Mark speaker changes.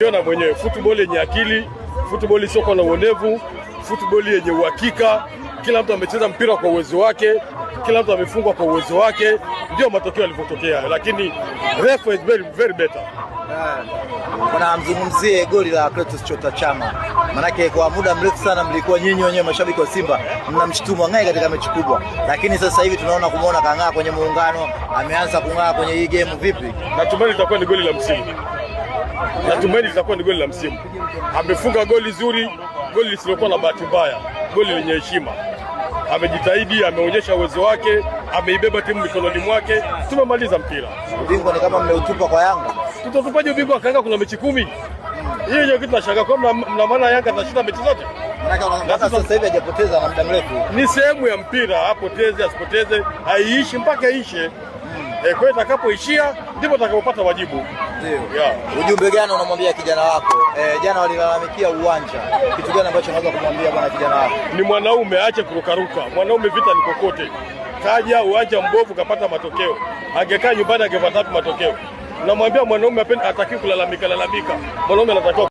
Speaker 1: Umeona mwenyewe football yenye akili, football isiyokuwa na uonevu, football yenye uhakika. Kila mtu amecheza mpira kwa uwezo wake, kila mtu amefungwa kwa uwezo wake, ndio matokeo yalivyotokea, lakini ref is very, very better.
Speaker 2: Bwana, mzungumzie goli la Clatous Chota Chama, manake kwa muda mrefu sana mlikuwa nyinyi wenyewe mashabiki wa Simba mnamshutumu ang'ae katika mechi kubwa, lakini sasa hivi tunaona kumuona kang'aa kwenye muungano, ameanza kung'aa kwenye hii game. Vipi?
Speaker 1: Natumaini litakuwa ni goli la msimu, natumaini litakuwa ni goli la msimu. Amefunga goli zuri, goli lisilokuwa na bahati mbaya, goli lenye heshima. Amejitahidi, ameonyesha uwezo wake, ameibeba timu mikononi mwake. Tumemaliza mpira.
Speaker 2: Ubingwa ni kama mmeutupa kwa Yanga.
Speaker 1: Tutatupaje ubingwa Yanga? Kuna mechi 10. Hiyo ndio kitu nashangaa kwa mna maana Yanga atashinda mechi zote.
Speaker 2: Manake mpaka sasa hivi hajapoteza na muda mrefu.
Speaker 1: Ni sehemu ya mpira, apoteze asipoteze, haiishi mpaka iishe. Kwa hiyo itakapoishia ndipo atakapopata wajibu.
Speaker 2: Ndio.
Speaker 1: Yeah.
Speaker 2: Ujumbe gani unamwambia kijana wako? Jana walilalamikia uwanja. Kitu gani ambacho unaweza kumwambia bwana kijana wako?
Speaker 1: Ni mwanaume, aache kurukaruka. Mwanaume vita ni kokote. Kaja uwanja mbovu kapata matokeo, angekaa nyumbani angepata matokeo. Namwambia mwanaume hataki kulalamika lalamika, mwanaume anatakiwa